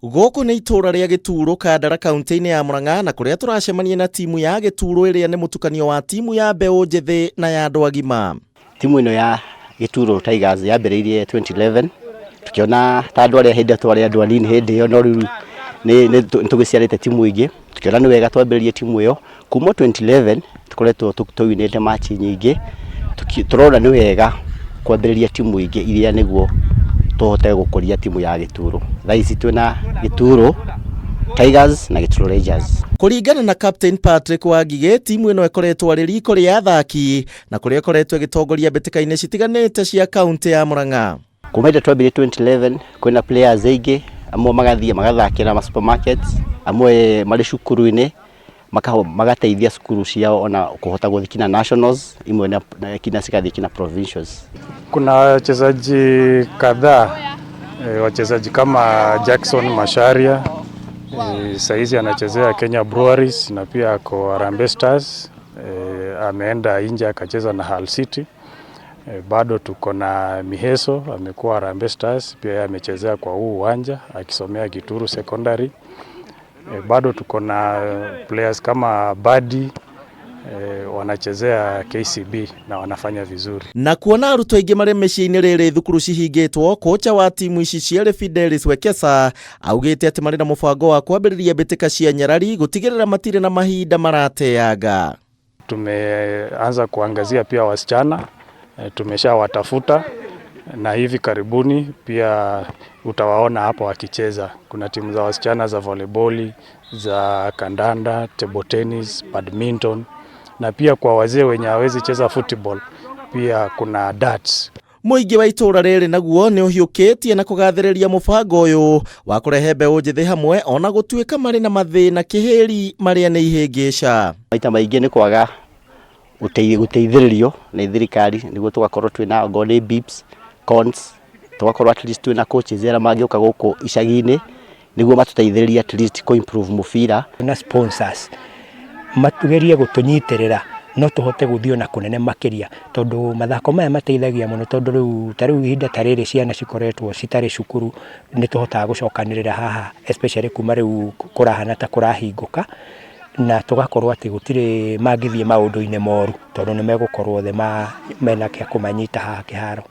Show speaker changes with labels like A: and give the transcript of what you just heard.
A: Gũkũ nĩ itũũra rĩa Gĩturo, Kandara, kaunti-inĩ ya Murang'a, na kũrĩa tũracemania na timu ya Gĩturo ĩrĩa nĩ mũtukanio wa timu ya mbeũ njĩthĩ na ya andũ agima.
B: Timu ĩno ya Gĩturo Tigers yambĩrĩirie 2011, tukiona ta andũ arĩa hĩndĩ ĩyo twarĩ andũ anini hĩndĩ ĩyo, no rĩu nĩ tũgĩciarĩte timu ingĩ, tukiona nĩ wega twambĩrĩrie timu ĩyo. Kuma 2011 tũkoretwo tũwinĩte match nyingĩ, tũrona nĩ wega kwambĩrĩria timu ingĩ iria nĩguo tũhote gũkũria timu ya Gĩturo. Thaa ici twĩna Gĩturo Tigers na Gĩturo Rangers.
A: Kũringana na Captain Patrick Wangigĩ, timu ĩno ĩkoretwo arĩ riko rĩa athaki na kũrĩa ĩkoretwo ĩgĩtongoria mbĩtĩka-inĩ citiganĩte cia kaunti ya Murang'a.
B: Kuma hĩndĩ twambirie 2011, kwĩna players aingĩ, amwe magathiĩ magathakĩra ma supermarkets, amwe marĩ cukuru-inĩ magateithia cukuru ciao ona kũhota gũthiĩ kinya nationals imwe na kinya cigathiĩ kinya provincials.
C: Kuna wachezaji kadhaa, wachezaji kama Jackson Masharia, saizi anachezea Kenya Breweries na pia ako Harambee Stars, ameenda nje akacheza na Hull City. Bado tuko na Miheso, amekuwa Harambee Stars, pia yeye amechezea kwa huu uwanja akisomea Gituru Secondary. Bado tuko na players kama Badi, wanachezea KCB na wanafanya vizuri.
A: Na kuona arutwo aingĩ marĩ mĩciĩ-inĩ rĩrĩ thukuru cihingĩtwo, kocha wa timu ici cierĩ Fidelis Wekesa augĩte atĩ marĩ na mũbango wa kwambĩrĩria mbĩtĩka cia nyarari gũtigĩrĩra matirĩ na mahinda marateanga.
C: Tumeanza kuangazia pia wasichana, tumeshawatafuta na hivi karibuni pia utawaona hapo wakicheza. Kuna timu za wasichana za volleyball, za kandanda, table tennis, badminton, na pia kwa wazee wenye hawezi cheza football pia kuna darts.
A: Mũingĩ wa itũũra rĩrĩ naguo nĩ ũhiũkĩtie na kũgathĩrĩria mũbango ũyũ wa kũrehe mbeũ njĩthĩ hamwe, ona gũtuĩka marĩ na mathĩna kĩhĩri marĩa nĩ ihĩngĩca.
B: Maita maingĩ nĩ kwaga gũteithĩrĩrio nĩ thirikari nĩguo tũgakorwo twĩna ongorwo nĩ bibs, cones, tũgakorwo at least twĩna coaches arĩa mangĩũka gũkũ icagi-inĩ nĩguo matũteithĩrĩrie at least kũ improve mũbira.
D: Na sponsors matugerie gũtũnyitĩrĩra, no tũhote gũthiĩ ona kũnene makĩria, tondũ mathako maya mateithagia mũno, tondũ rĩu ta rĩu ihinda ta rĩrĩ ciana cikoretwo citarĩ cukuru, nĩ tũhotaga gũcokanĩrĩra haha, especially kuma rĩu kũrahana ta kũrahingũka, na tũgakorwo atĩ gũtirĩ mangĩthiĩ maũndũ-inĩ moru, tondũ nĩ megũkorwo othe mena kĩa kũmanyita haha kĩharo.